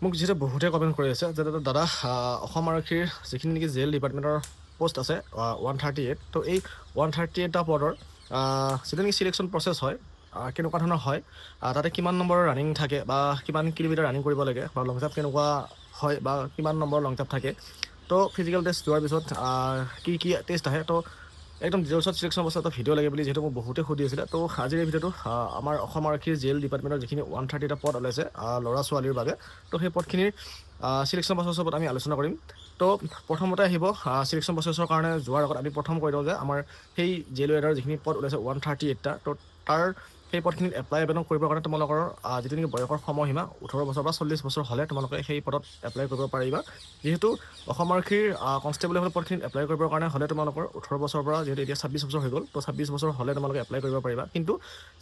মোক যিহেতু বহুতে কমেণ্ট কৰি আছে যে দাদা দাদা, অসম আৰক্ষীৰ যিখিনি নেকি জেল ডিপাৰ্টমেণ্টৰ পষ্ট আছে 138, তো এই 138টা পদৰ যিটো নেকি চিলেকশ্যন প্ৰচেছ হয়, কেনেকুৱা ধৰণৰ হয়, তাতে কিমান নম্বৰ ৰানিং থাকে বা কিমান কিলোমিটাৰ ৰানিং কৰিব লাগে বা লং জাম্প কেনেকুৱা হয় বা কিমান নম্বৰ লং জাম্প থাকে, তো ফিজিকেল টেষ্ট যোৱাৰ পিছত কি কি টেষ্ট আহে, তো একদম ডিটেইলছত চিলেকশ্যন প্ৰচেছ এটা ভিডিঅ' লাগে বুলি যিহেতু মোক বহুতে সুধি আছিলে, তো আজিৰ এই ভিডিঅ'টো আমাৰ অসম আৰক্ষীৰ জেল ডিপাৰ্টমেণ্টৰ যিখিনি 130টা পদ ওলাইছে ল'ৰা ছোৱালীৰ বাবে, তো সেই পদখিনিৰ চিলেকশ্যন প্ৰচেছৰ ওপৰত আমি আলোচনা কৰিম। তো প্ৰথমতে আহিব চিলেকশ্যন প্ৰচেছৰ কাৰণে যোৱাৰ আগত আমি প্ৰথম কৈ দিওঁ যে আমাৰ সেই জেল ৱেডাৰ যিখিনি পদ ওলাইছে 138টা, তো তাৰ সেই পদখিনিত এপ্লাই আবেদন কৰিবৰ কাৰণে তোমালোকৰ যিটো নেকি বয়সৰ সময়সীমা 18 বছৰ বা 40 বছৰ হ'লে তোমালোকে সেই পদত এপ্লাই কৰিব পাৰিবা। যিহেতু অসম আৰক্ষীৰ কনষ্টেবল লেভেল পদখিনিত এপ্লাই কৰিবৰ কাৰণে হ'লে তোমালোকৰ 18 বছৰৰ পৰা, যিহেতু এতিয়া 26 বছৰ হৈ গ'ল, তো 26 বছৰ হ'লে তোমালোকে এপ্লাই কৰিব পাৰিবা। কিন্তু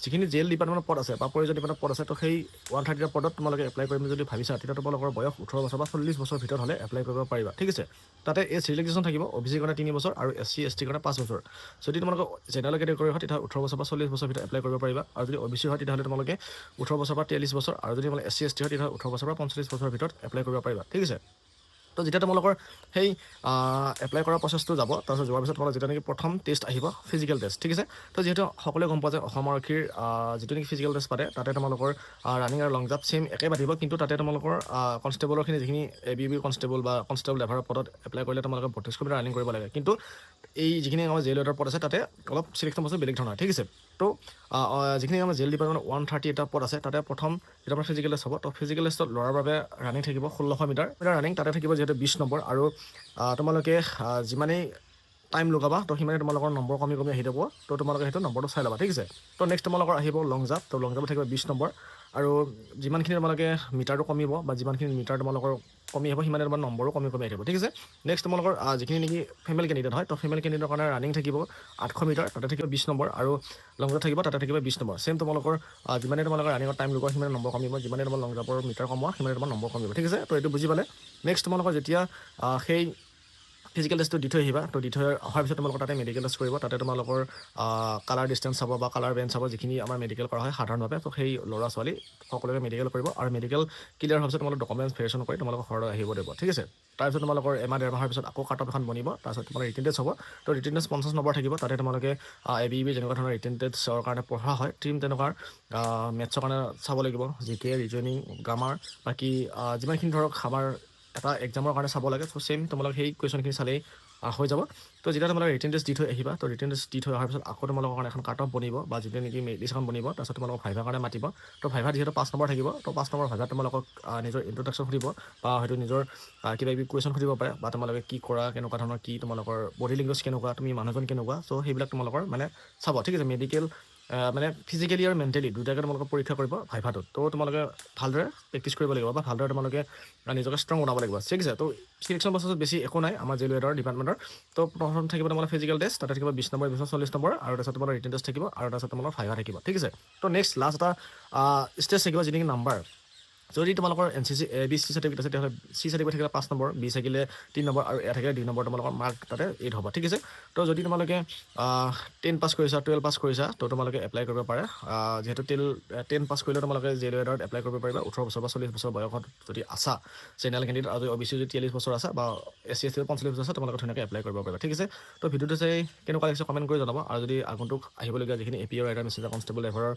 যিখিনি জেল ডিপাৰ্টমেণ্টৰ পদ আছে বা প্ৰয়োজন ডিপাৰ্টমেণ্টৰ পদ আছে, তো সেই 130টা পদত তোমালোকে এপ্লাই কৰিম যদি ভাবিছা, তেতিয়া তোমালোকৰ বয়স 18 বছৰ বা 40 বছৰৰ ভিতৰত হ'লে এপ্লাই কৰিব পাৰিবা, ঠিক আছে? তাতে এজ ৰিলেক্সেশ্যন থাকিব, অ' বি চিৰ কাৰণে 3 বছৰ আৰু এছ চি, এছ টিৰ কাৰণে 5 বছৰ। যদি তোমালোকে জেনেৰেল কেটেগৰী হয়, তেতিয়াহ'লে 18 বছৰ বা 40 বছৰৰ ভিতৰত এপ্লাই কৰিব পাৰিবা আৰু যদি অ' বি চি হয়, তেতিয়াহ'লে তোমালোকে 18 বছৰ বা 43 বছৰ আৰু যদি তোমালোকে এছ চি, এছ টি হয়, তেতিয়াহ'লে 18 বছৰ বা 45 বছৰৰ ভিতৰত এপ্লাই কৰিব পাৰিবা, ঠিক আছে? তো যেতিয়া তোমালোকৰ সেই এপ্লাই কৰা প্ৰচেছটো যাব, তাৰপিছত যোৱাৰ পিছত তোমালোকৰ যেতিয়া নেকি প্ৰথম টেষ্ট আহিব, ফিজিকেল টেষ্ট, ঠিক আছে? তো যিহেতু সকলোৱে গম পোৱা যায়, অসম আৰক্ষীৰ যিটো নেকি ফিজিকেল টেষ্ট পাতে, তাতে তোমালোকৰ ৰানিং আৰু লং জাম্প ছেইম একে পাতিব। কিন্তু তাতে তোমালোকৰ কনষ্টেবলৰখিনি যিখিনি এ বি বি কনষ্টেবল বা কনষ্টেবল ড্ৰাইভাৰৰ পদত এপ্লাই কৰিলে তোমালোকে 32 কিলোমিটাৰ ৰানিং কৰিব লাগে। কিন্তু এই যিখিনি আমাৰ জেল ৱেডৰ পদ আছে, তাতে অলপ চিলেকশ্যন প্ৰচেছ বেলেগ ধৰণৰ, ঠিক আছে? তো যিখিনি আমাৰ জেল ডিপাৰ্টমেণ্ট 130টা পদ আছে, তাতে প্ৰথম যিটো আমাৰ ফিজিকেল টেষ্ট হ'ব, তো ফিজিকেল টেষ্টত ল'ৰাৰ বাবে ৰানিং থাকিব 1600 মিটাৰ ৰানিং, তাতে থাকিব যিহেতু 20 নম্বৰ আৰু তোমালোকে যিমানেই টাইম লগাবা, তো সিমানেই তোমালোকৰ নম্বৰ কমি কমি আহি যাব। তো তোমালোকে সেইটো নম্বৰটো চাই ল'বা, ঠিক আছে? তো নেক্সট তোমালোকৰ আহিব লং জাম্প। তো লং জাম্প থাকিব 20 নম্বৰ আৰু যিমানখিনি তোমালোকে মিটাৰটো কমিব বা যিমানখিনি মিটাৰ তোমালোকৰ কমি আহিব, সিমানে তোমাৰ নম্বৰো কমি কমি আহিব, ঠিক আছে? নেক্সট তোমালোকৰ যিখিনি নেকি ফিমেল কেণ্ডিডেট হয়, তো ফিমেল কেণ্ডিডেটৰ কাৰণে ৰানিং থাকিব 800 মিটাৰ, তাতে থাকিব 20 নম্বৰ আৰু লং জাম্প থাকিব, তাতে থাকিব 20 নম্বৰ। ছেইম তোমালোকৰ যিমানে তোমালোকৰ ৰানিঙৰ টাইম লগোৱা, সিমানে নম্বৰ কমিব, যিমানে তোমাৰ লং জাম্পৰ মিটাৰ কমোৱা, সিমানে তোমাৰ নম্বৰ কমিব, ঠিক আছে? তো এইটো বুজি পালে। নেক্সট তোমালোকৰ যেতিয়া সেই ফিজিকেল টেষ্টটো দি থৈ আহিবা, তো দি থৈ অহাৰ পিছত তোমালোকৰ তাতে মেডিকেল টেষ্ট কৰিব। তাতে তোমালোকৰ কালাৰ ডিষ্টেঞ্চ চাব বা কালাৰ বেণ্ড চাব, যিখিনি আমাৰ মেডিকেল কৰা হয় সাধাৰণভাৱে। তো সেই ল'ৰা ছোৱালী সকলোকে মেডিকেল কৰিব আৰু মেডিকেল ক্লিয়াৰ হোৱাৰ পিছত তোমালোক ডকুমেণ্টছ ভেৰিফিকেশ্যন কৰি তোমালোকৰ ঘৰলৈ আহিব দিব, ঠিক আছে? তাৰপিছত তোমালোকৰ এমাহ ডেৰ মাহৰ পিছত আকৌ কাট অফ এখন বনিব। তাৰপিছত তোমালোকৰ ৰিটেন টেষ্ট হ'ব। তো ৰিটেন টেষ্ট 50 নম্বৰ থাকিব। তাতে তোমালোকে এ বি বি যেনেকুৱা ধৰণৰ ৰিটেন টেষ্টৰ কাৰণে পঢ়া হয়, ছেইম তেনেকুৱা মেথছৰ কাৰণে চাব লাগিব, জি কে, ৰিজনিং, গ্ৰামাৰ, বাকী যিমানখিনি ধৰক আমাৰ এটা এক্সামৰ কাৰণে চাব লাগে, চ' ছেইম তোমালোকে সেই কুৱেশ্যনখিনি চালেই হৈ যাব। তো যেতিয়া তোমালোকে ৰিটেন টেষ্ট দি থৈ আহিবা, তো ৰিটেন টেষ্ট দি থৈ অহাৰ পিছত আকৌ তোমালোকৰ কাৰণে এখন কাট অফ বনিব বা যিটো নেকি মেৰিট লিষ্ট এখন বনিব। তাৰপিছত তোমালোকক ভাইভাৰ কাৰণে মাতিব। তো ভাইভাত যিহেতু 5 নম্বৰ থাকিব, তো 5 নম্বৰ ভাইভাত তোমালোকক নিজৰ ইণ্ট্ৰডাকশ্যন সুধিব বা হয়তো নিজৰ কিবা কিবি কুৱেশ্যন সুধিব পাৰে বা তোমালোকে কি কৰা, কেনেকুৱা ধৰণৰ কি, তোমালোকৰ বডি লেংগুৱেজ কেনেকুৱা, তুমি মানুহজন কেনেকুৱা, চ' সেইবিলাক তোমালোকৰ মানে চাব, ঠিক আছে? মেডিকেল মানে ফিজিকেলি আৰু মেণ্টেলি দুয়োটাকে তোমালোকক পৰীক্ষা কৰিব ভাইভাটোত। তো তোমালোকে ভালদৰে প্ৰেক্টিছ কৰিব লাগিব বা ভালদৰে তোমালোকে নিজকে ষ্ট্ৰং বনাব লাগিব, ঠিক আছে? তো চিলেকশ্যন প্ৰচেছত বেছি একো নাই আমাৰ জেল ৱেডৰ ডিপাৰ্টমেণ্টৰ। তো প্ৰথম থাকিব তোমালোকৰ ফিজিকেল টেষ্ট, তাতে থাকিব 20 নম্বৰ, 20, 40 নম্বৰ আৰু তাৰপিছত তোমালোকৰ ৰিটেন টেষ্ট থাকিব আৰু তাৰপিছত তোমালোকৰ ভাইভা থাকিব, ঠিক আছে? তো নেক্সট লাষ্ট এটা ষ্টেজ থাকিব, যি নেকি নাম্বাৰ। যদি তোমালোকৰ N C C, A B, C certificate আছে, তেতিয়াহ'লে চি চাৰ্টিফিকেট থাকিলে 5 নম্বৰ, বি থাকিলে 3 নম্বৰ আৰু এ থাকিলে 2 নম্বৰ তোমালোকৰ মাৰ্ক তাতে এইড হ'ব, ঠিক আছে? তো যদি তোমালোকে 10 পাছ কৰিছা, 12 পাছ কৰিছা, তো তোমালোকে এপ্লাই কৰিব পাৰে। যিহেতু 10 পাছ কৰিলেও তোমালোকে জেল ৱেডাৰত এপ্লাই কৰিব পাৰিবা, 18 বছৰ বা 40 বছৰ বয়সত যদি আছা জেনেৰেল কেণ্ডিডেট আৰু অ' বি চি যদি 43 বছৰ আছা বা এছ চি, এছ টি 45 বছৰ আছে, তোমালোকে ধুনীয়াকৈ এপ্লাই কৰিব পাৰিবা, ঠিক আছে? তো ভিডিঅ'টো চাই কেনেকুৱা লাগিছে কমেণ্ট কৰি জনাব আৰু যদি আগন্তুক আহিবলগীয়া যিখিনি A P O' rider, messenger, constable, ড্ৰাইভাৰৰ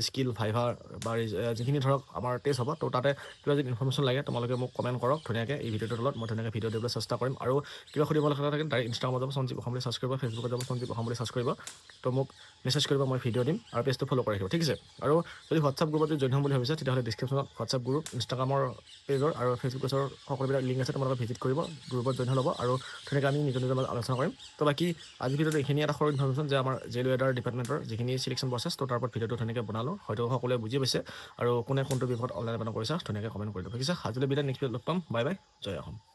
স্কিল ভাইভা বা যিখিনি ধৰক আমাৰ টেষ্ট হ'ব, তো তাতে কিবা যদি ইনফৰ্মেশ্যন লাগে, তোমালোকে মোক কমেণ্ট কৰক ধুনীয়াকৈ এই ভিডিঅ'টোৰ তলত। মই ধুনীয়াকৈ ভিডিঅ' দিবলৈ চেষ্টা কৰিম। আৰু কিবা সুধিব লগা থাকিলে ডাইৰেক্ট ইনষ্টাগ্ৰামত যাব, সঞ্জীৱ অসম বুলি চাৰ্চ কৰিব, ফেচবুকত যাব, সঞ্জীৱ অসম বুলি চাৰ্চ কৰিব। তো মোক মেছেজ কৰিব, মই ভিডিঅ' দিম আৰু পেজটো ফ'ল' কৰি ৰাখিব, ঠিক আছে? আৰু যদি হোৱাটছআপ গ্ৰুপত যদি জইন হ'ম বুলি ভাবিছে, তেতিয়াহ'লে ডিছক্ৰিপশ্যনত হোৱাটছআপ গ্ৰুপ, ইনষ্টাগ্ৰামৰ পেজৰ আৰু ফেচবুক পেজৰ সকলোবিলাক লিংক আছে। তোমালোকে ভিজিট কৰিব, গ্ৰুপত জইন হৈ ল'ব আৰু ধুনীয়াকৈ আমি নিজৰ নিজৰ মাজত আলোচনা কৰিম। তো বাকী আজি ভিডিঅ'টো এইখিনি, এটা সৰু ইনফৰ্মেশ্যন যে আমাৰ জেল ৱেডাৰ ডিপাৰ্টমেণ্টৰ যিখিনি চিলেকশ্যন প্ৰচেছ, তো তাৰ ওপৰত ভিডিঅ'টো ধুনীয়াকৈ বনালোঁ। হয়তো সকলোৱে বুজি পাইছে আৰু কোনে কোনটো বিভাগত অনলাইন আবেদন কৰিছা, ধুনীয়াকৈ কমেণ্ট কৰি দিব, ঠিক আছে? আজিলৈ বিদায়, নেক্সট ভিডিঅ'ত লগ পাম। বাই বাই, জয় অসম।